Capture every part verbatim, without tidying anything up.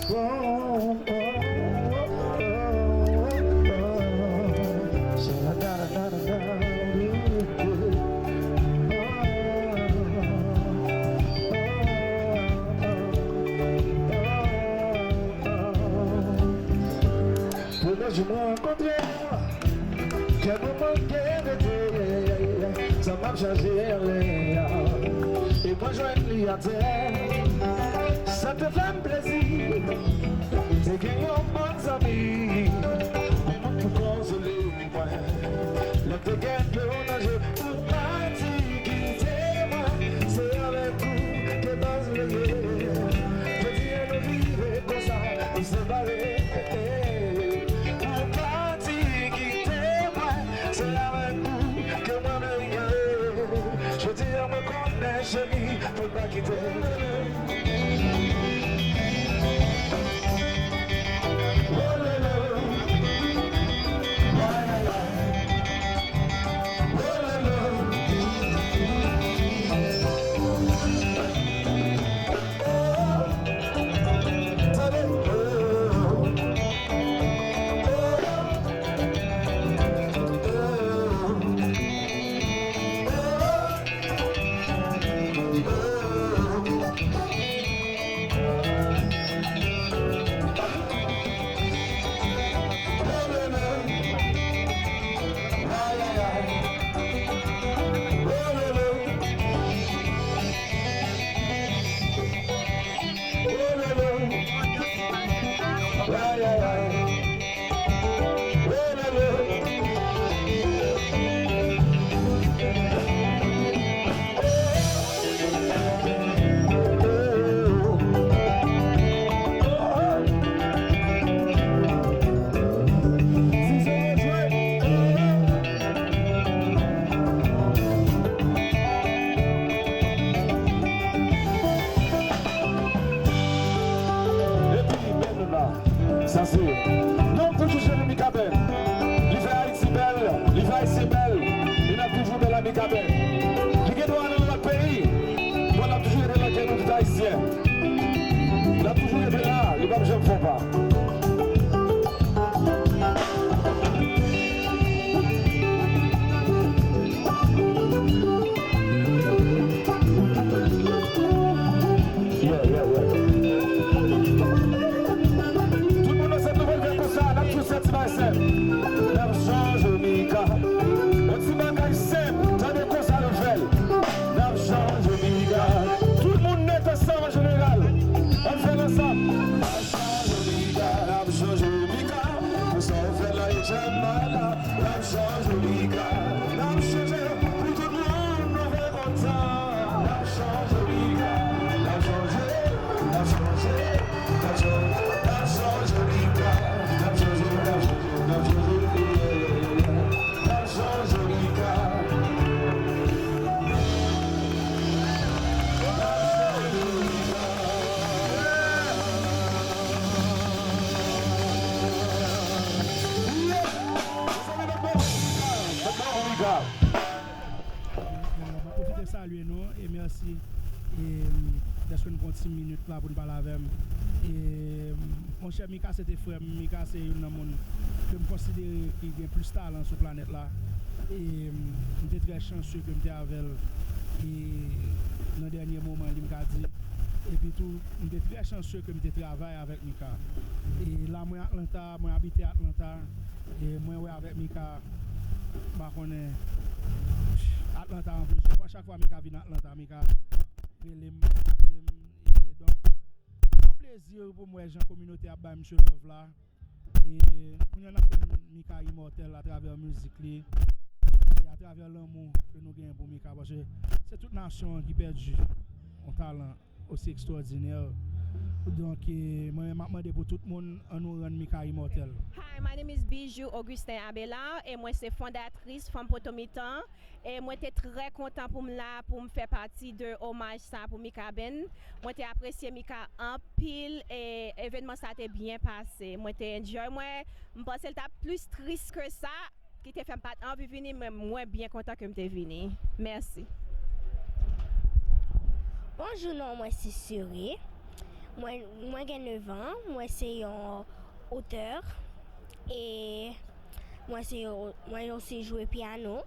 Premye jou mwen rankontre w, kè mwen manke rete, sa m ap chache anlè a. E mwen jwenn li atè, sa te fè m plezi. Te gen yon bann zanmi, yon moun pou konsole mwen. Lè m te gen dlo nan je, ou pati kite mwen. Se avèk ou ke baz mwen ye. Jodi a nou rive konsa, nou separe. Ou pati kite mwen, se avèk ou ke mwen vle ye. Jodi a mwen konnen cheri, pou l pa kite m. Epi, Ben nou la. Sa se. Non pou toujou Jeremy Caben. Li fè Ayiti bèl, li fè Ayisyen bèl, e n ap toujou bèl a Mika Ben. Li gen dwa nan lòt peyi, bon, l ap toujou rete nan kè nou tout Ayisyen. L ap toujou rete la, li p ap janm fè yon pa. Yeah, yeah, yeah. Tout moun nan sèt nou pral fè konsa, n ap fè yon sèt ti bagay sèt. N ap chanje Mika. Yon ti bagay senp, tande konsa nou fè l. N ap chanje Mika. Tout moun nèt ansanm an jeneral. Ann fè l ansanm. N ap chanje Mika. N ap chanje Mika. Pou sa w fè la, e djab la. N ap chanje Mika. N ap chanje pou tout moun nou fè kontan. N ap chanje Mika. N ap chanje, n ap chanje, n ap chanje, n ap chanje Mika. N ap chanje, n ap chanje, n ap chanje, yeah, yeah, yeah. N ap chanje Mika. N ap chanje Mika. Yeah. Mezanmi, bat bò pou Mika. Bat bò pou Mika. Mwen pwofite salye nou e mèsi, e, dèske nou pran ti minit la pou n pale avè m. E, monchè, Mika se te frè m. Mika se youn nan moun ke m konsidere ki gen plis talan sou planèt la. E, m te trè chanse ke m te avè l, e, nan dènye moman li, m ka di. Epi tou, m te trè chanse ke m te travay avèk Mika. E la mwen Atlanta, mwen abite Atlanta. E mwen wè avèk Mika, m pa konnen, Atlanta an plizyè fwa. Chak fwa Mika vin Atlanta, Mika rele m, kontakte m. E donk, se yon plezi pou m wè jan kominote ap bay misye love la. E kounye a n ap konn Mika Imòtèl atravè mizik li, e atravè lanmou ke nou genyen pou Mika, paske se tout nasyon an ki pèdi yon talan osi ekstwòdinè. Donk, e, mwen menm, m ap mande pou tout moun, ann nou rann Mika imòtèl. Hi, my name is Bijou Augustin Abelard, e mwen se fondatris Fanm Potomitan. E mwen te trè kontan pou m la, pou m fè pati de omaj sa pou Mika Ben. Mwen te apresye Mika anpil, e evènman sa te byen pase. Mwen te enjoy. Mwen, m panse l t ap plis tris ke sa, ki te fè m pa t anvi vini, men mwen byen kontan ke m te vini. Mèsi. Bonjou, non mwen se Siri. Mwen, mwen gen nèf an, mwen se yon otè e mwen se yon, mwen osi jwe pyano.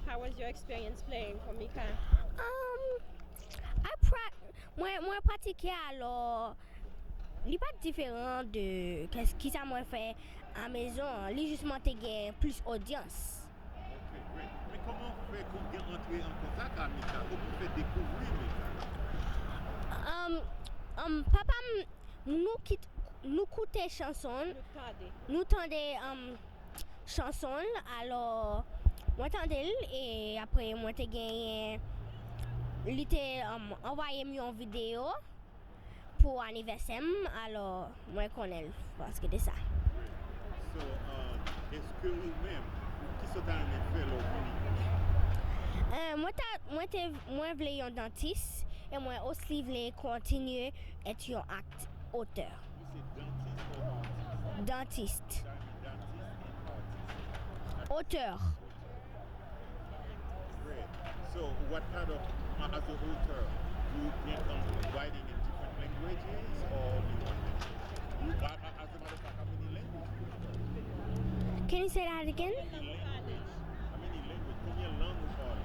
How was your experience playing for Mika? Um, I pra- mwen, mwen pratike alò, li pa t diferan de kès- kisa mwen fè a mezon an, li jis mwen te gen plis odyans. Ok, great. Men kòman w fè kon gen antre an kontak a Mika? Kòman w fè dekouvri Mika? Um, um, papa m, nou kit, nou koute chanson l, Nou tande. Nou tande um, chanson l, alò mwen tande l e apre mwen te genyen, li te um, anvoye m yon videyo pou anivèsè m, alò mwen konnen l paske de sa. So, uh, èske ou menm, kisa w ta renmen fè lè w vini? Eh, mwen ta, mwen te, mwen vle yon dantis e mwen osi vle kontinye et yon akt otè. Ou se dantis ou atis? Dantis. Sa vle di dantis e atis. Otè. Great. So, what kind of, uh, as a author, do you think on writing in different languages or only one language? You, uh, uh, as a matter of fact, how many languages do you speak? Can you say that again? How many language? How many language? Konbyen lang ou pale?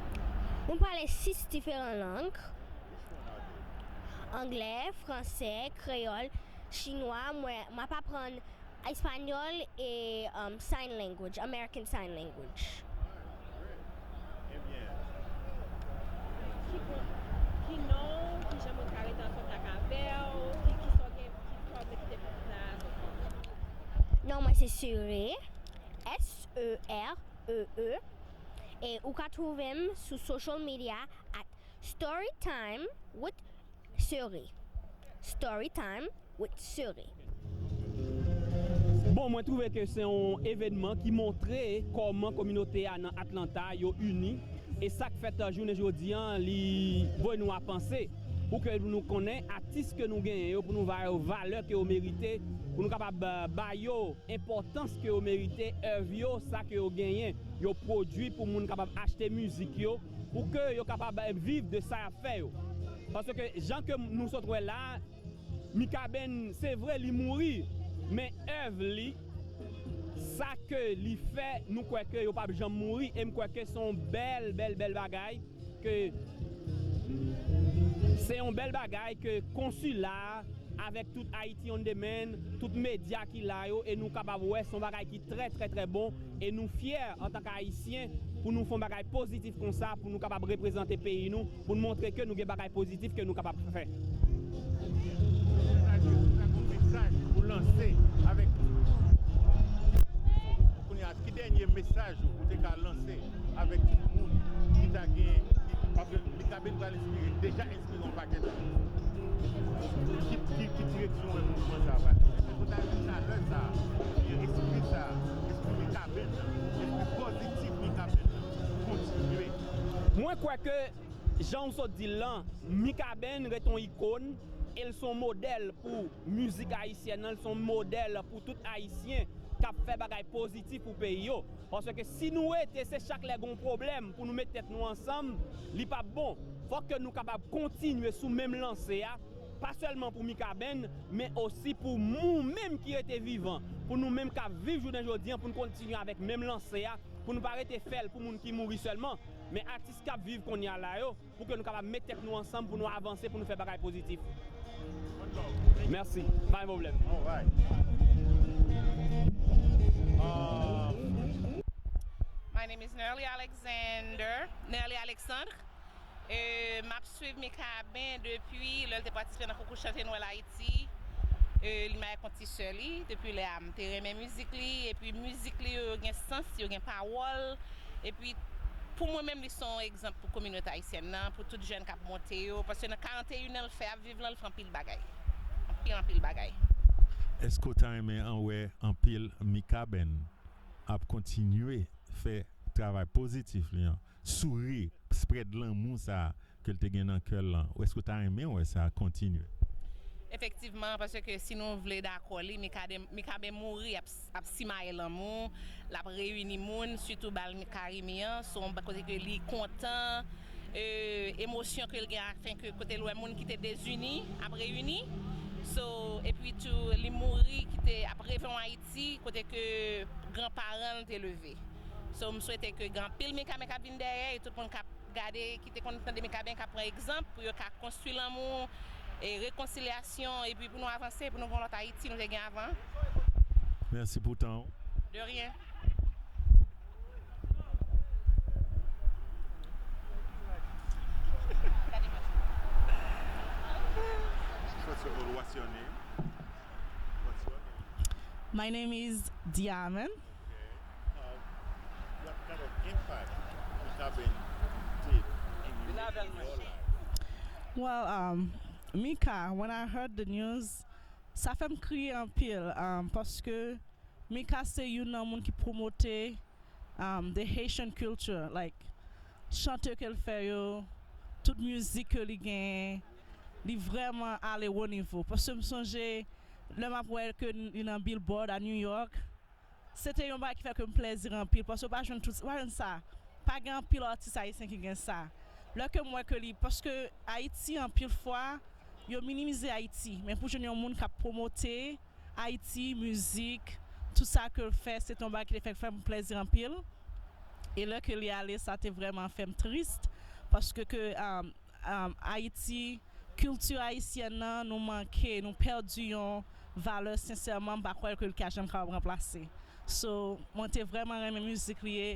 Mwen pale sis diferan lang: Which one are they? Anglè, fransè, kreyòl, chinwa. Mwen, m ap aprann espanyòl e um, sign language, American Sign Language. Ebyen, Ki, ki non, ki jan moun ka rete an kontak avè w, ki, ki sa w gen, ki sa w vle kite pou moun la? Non mwen se Sere, S E R E E, e ou ka twouve m sou social media at Storytime with Sere. Storytime with Sere. Bon, mwen twouve ke se yon evènman ki montre kòman kominote a nan Atlanta yo ini. E sa k fèt jounen jodi an, li voye nou a panse pou ke nou konnen atis ke nou genyen yo, pou nou ba yo valè ke yo merite, pou nou kapab ba yo enpòtans ke yo merite, èv yo, sa ke yo genyen, yo pwodui pou moun kapab achte mizik yo, pou ke yo kapab viv de sa y ap fè yo. Paske jan ke nou sot wè la, Mikaben, se vre li mouri, men èv li, sa ke li fè, nou kwè ke yo p ap janm mouri, e m kwè ke se yon bèl, bèl, bèl bagay, ke se yon bèl bagay ke konsila a, avèk tout Haiti on Demand, tout medya ki la yo, e nou kapab wè se yon bagay ki trè, trè, trè bon, e nou fyè antanke Ayisyen pou nou fè yon bagay pozitif konsa, pou nou kapab reprezante peyi nou, pou n montre ke nou gen bagay pozitif ke nou kapab fè. Sa gen yon mesaj pou lanse avèk kounye a, ki dènye mesaj ou te ka lanse avèk tout moun ki ta gen, paske Mikaben pral enspire, deja enspire yon pakèt moun. Ki, ki, ki direksyon w wè mouvman sa a pral? Èske w ta renmen chalè sa a, espri sa a, espri Mikaben nan, espri pozitif Mikaben nan kontinye? Mwen kwè ke jan w sot di l lan, Mikaben ret yon ikòn, e l se yon modèl pou mizik ayisyèn nan, l se yon modèl pou tout Ayisyen k ap fè bagay pozitif pou peyi yo. Paske si nou rete se chak lè gen yon pwoblèm pou nou met tèt nou ansanm, li p ap bon. Fòk ke nou kapab kontinye sou menm lanse a, pa sèlman pou Mikaben, men osi pou nou menm ki rete vivan, pou nou menm k ap viv jounen jodi an, pou n kontinye avèk menm lanse a, pou nou pa rete fè l pou moun ki mouri sèlman, men atis k ap viv kounye a la yo, pou ke nou kapab met tèt nou ansanm, pou nou avanse, pou nou fè bagay pozitif. Mèsi, pa gen pwoblèm. Alright. Uh, My name is Nerly Alexander, Nerly Alexandre. Euh, m ap swiv Mikaben depi lè l te patisipe nan konkou Chante Nwèl Ayiti. Euh, li marye ak yon ti sè li. Depi lè a, m te renmen mizik li. Epi mizik li yo gen sans, yo gen pawòl. Epi pou mwen menm, li se yon egzanp pou kominote ayisyèn nan, pou tout jèn k ap monte yo. Paske nan karanneyennn an l fè ap viv lan, l fè anpil bagay. Anpil, anpil bagay. Èske w ta renmen an wè anpil Mikaben ap kontinye fè travay pozitif li an, souri, spread lanmou sa a ke l te gen nan kè l lan? Èske w ta renmen wè sa kontinye? Efektivman, paske si nou vle dakò li, Mikaben, Mikaben mouri ap, ap simaye lanmou, l ap reyini moun, sitou bal Karimi an, se yon kote ke li kontan, E, emosyon ke l gen afen ke kote l wè moun ki te dezini ap reyini. So, epi tou, li mouri, kite ap reve yon Ayiti kote ke granparan l te leve. So, m swete ke gen anpil Mikaben k ap vin dèyè, e tout moun k ap gade, ki te konn tande Mikaben, k ap pran egzanp pou yo ka konstwi lanmou e rekonsilyasyon, epi pou nou avanse, pou nou gen yon lòt Ayiti nou te gen avan. Mèsi pou tan w. De rien. First of all, what's your name? What's your name? My name is Diamond. Okay. Uh, what kind of impact Mikaben did in your life? Well, um, Mika, when I heard the news, sa fè m kriye anpil, um, paske Mika se youn nan moun ki pwomote um, the Haitian culture, like, chante ke l fè yo, tout mizik ke li genyen, li vrèman ale wo nivo. Paske m sonje, lè m ap wè ke li nan Billboard a New York, se te yon bagay ki fè ke m plèzi anpil, paske w pa jwenn tout, w pa jwenn sa. Pa gen anpil atis ayisyen ki gen sa. Lè ke m wè ke li, paske Ayiti, anpil fwa, yo minimize Ayiti, men pou jwenn yon moun k ap pwomote Ayiti, mizik, tout sa ke l fè, se te yon bagay ki te fè, fè m plèzi anpil. E lè ke li ale, sa te vrèman fè m tris, paske ke, um, um, Ayiti, kilti ayisyèn nan, nou manke, nou pèdi yon valè, sensèman, m pa kwè ke l ka janm kapab ranplase. So, mwen te vrèman renmen mizik li e,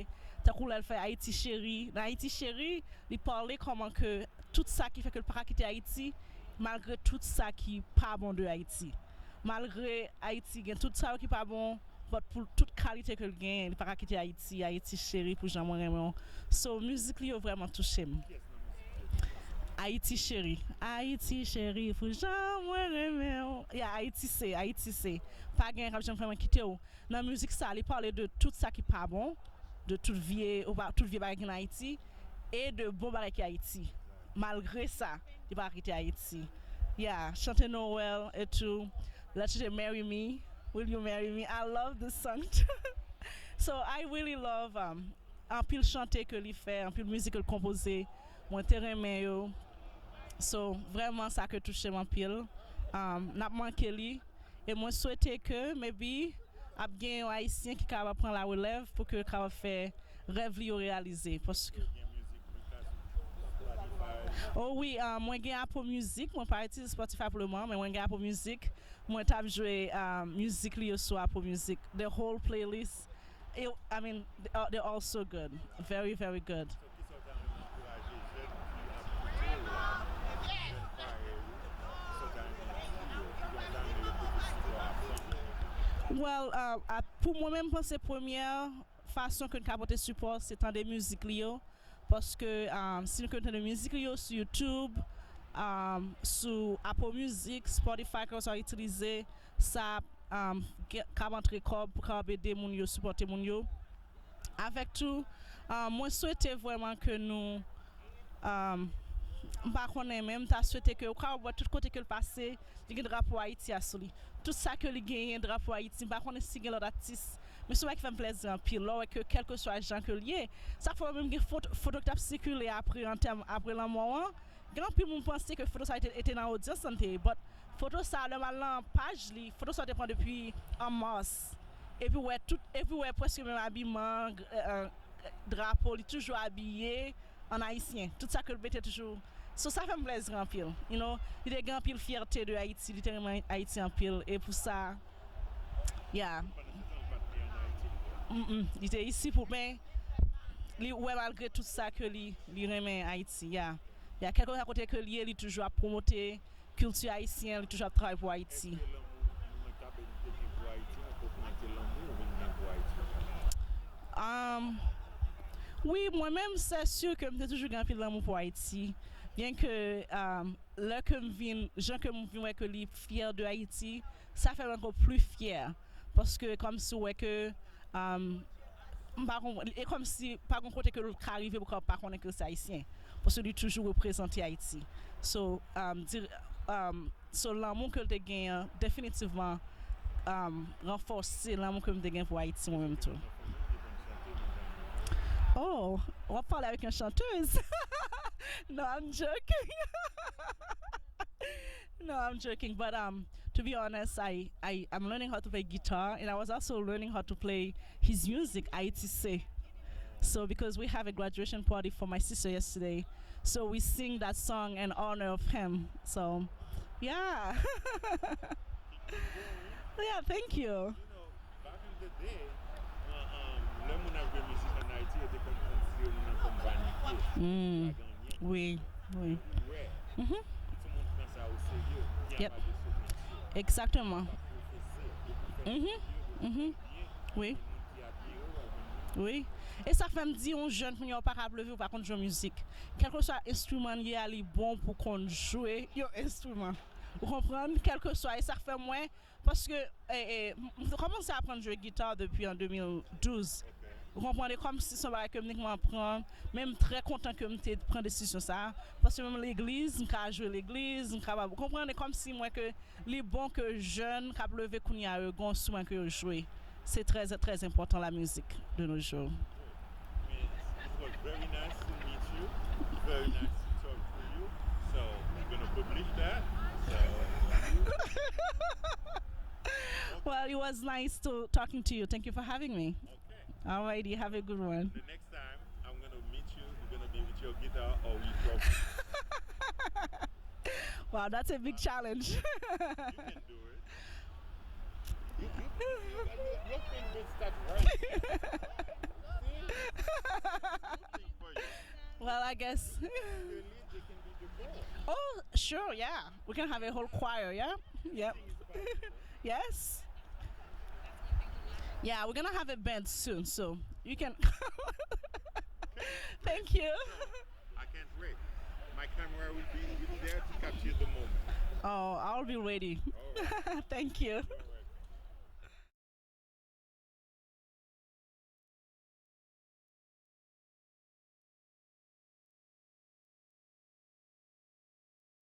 tankou lè l fè Ayiti Cheri. Nan Ayiti Cheri, li pale kòman ke tout sa ki fè ke l pa ka kite Ayiti, malgre tout sa ki pa bon de Ayiti. Malgre Ayiti gen tout sa yo ki pa bon, but pou tout kalite ke l genyen, li pa ka kite Ayiti, Ayiti Cheri pou jan mwen renmen w. So, mizik li yo vrèman touche m. Ayiti Cheri. Ayiti Cheri pou jan mwen renmen w. Yeah, Ayiti se, Ayiti se. Pa gen k ap janm fè mwen kite w. Nan mizik sa, li pale de tout sa ki pa bon, de tout vye, ou pa, tout vye bagay ki nan Ayiti, e de bon bagay ki Ayiti. Malgre sa, li pa kite Ayiti. Yeah, chante Noel e tou. Lè chante Marry Me, Will You Marry Me? I love this song too. So, I really love um, anpil chante ke li fè, anpil mizik ke l konpoze. Mwen te renmen yo. So, vrèman, sa ke touche m anpil. Um, n ap manke li. E mwen swete ke, maybe, ap gen yon Ayisyen ki kapab pran larelèv pou ke l kapab fè rèv li yo reyalize. Paske. Oh wi, ah, mwen gen Apple Music, mwen pa itilize Spotify pou le moman, men mwen gen Apple Music. Mwen t ap jwe ah, mizik li yo sou Apple Music. The whole playlist, it, I mean, they are- they're all so good. Very, very good. Well, uh, a- pou mwen menm, m panse premyè fason ke n ka pote sipò, se tande mizik li yo. Paske um, si nou konn tande mizik li yo sou YouTube, um, sou Apple Music, Spotify, kèlkeswa itilize, sa um, ka antre kòb pou kapab ede moun yo, sipòte moun yo. Avèk tou, um, mwen swete vrèman ke nou um, m pa konnen, men m ta swete ke ou kapab wè tout kote ke l pase, li gen drapo Ayiti a sou li. Tout sa ke li genyen, drapo Ayiti, m pa konnen si gen lòt atis. Men se yon bagay ki fè m plèzi anpil, lè w wè ke kèlkeswa jan ke l ye. Sa k fè w menm gen foto, foto ki t ap sikile apre an tèm, apre lanmò an. Gen anpil moun panse ke foto sa te, te nan odyans lan te ye, but foto sa, lè m al nan paj li, foto sa te pran depi an mas. Epi w wè tout, epi w wè prèske menm abiman, drapo, li toujou abiye an ayisyen. Tout sa ke l mete toujou. So sa fè m plèzi anpil. You know, li te gen anpil fyète de Ayiti, li te renmen Ayiti anpil. E pou sa, yeah. Mm-mm. Li te isi pou, men li wè malgre tout sa ke li, li renmen Ayiti, yeah. Yeah, kèlkeswa kote ke l ye, li toujou ap pwomote kilti ayisyen, li toujou ap travay pou Ayiti. Èske lanmou Mikaben te gen pou Ayiti an ogmante lanmou ou vin gen pou Ayiti? Um, wi, mwen menm, se si ke m te toujou gen anpil lanmou pou Ayiti. Byen ke um, lè ke m vin, jan ke m vin wè ke li fyè de Ayiti, sa fè m ankò pli fyè. Paske kòmsi w wè ke um, m pa konprann, e kòmsi pa gen kote ke l ka rive pou ka pa konnen ke l se ayisyen. Paske li toujou reprezante Ayiti. So, um, di, um, so lanmou ke l te gen an, definitivman, um, ranfòse lanmou ke m te gen pou Ayiti mwen menm tou. Oh, w ap pale avèk yon chantèz. No, I'm joking. No, I'm joking. But um, to be honest, I, I I'm learning how to play guitar, and I was also learning how to play his music, Haïti Se. So because we have a graduation party for my sister yesterday, so we sing that song in honor of him. So, yeah. Yeah, thank you. Back in the day, uh, um, lè moun ap jwe mizik ann Ayiti, yo te konn konsidere moun nan kòm vanite. Mm. Wi, wi. Ou wè, si moun pran sa o serye, ki Yep. Apa de sou mèsi, Exactement. Pwofese, yo pou fè Mhm, yo pou mhm. Byen, Wi. Moun ki apiye yo, Wi. E sa fè m di yon jèn kounye a ou pa ka leve ou pa konn jwe mizik. Kèlkeswa enstriman l ye a, li bon pou konn jwe yon enstriman. Ou konprann? Kèlkeswa, e sa k fè mwen, paske e, e, m m te kòmanse aprann jwe gita depi an de mil douz. Ou konprann? E kòmsi se yon bagay ke m te kòmanse aprann, men m trè kontan ke m te pran desizyon sa a. Paske menm legliz, m ka jwe legliz, m kapab, ou konprann? E kòmsi mwen ke li bon ke jèn k ap leve kounye a yo gen yon enstriman ke yo jwe. Se trè, trè enpòtan la mizik de nos jours. It was very nice to meet you, very nice to talk to you. So we're gonna publish that. So Well, it was nice to talking to you. Thank you for having me. Okay. Alrighty, have a good one. The next time I'm gonna meet you, you're gonna be with your guitar or with your. Wow, that's a big challenge. You can do it. You, you, you, your fingers start working. See? Looking for you. Well, I guess. The lead, they can be the best. Oh, sure, yeah. We can have a whole choir, yeah? Yep. Yes. Yeah, we're gonna have a band soon, so you can. Thank you. I can't wait. My camera will be, will be there to capture the moment. Oh, I'll be ready. All right. Thank you.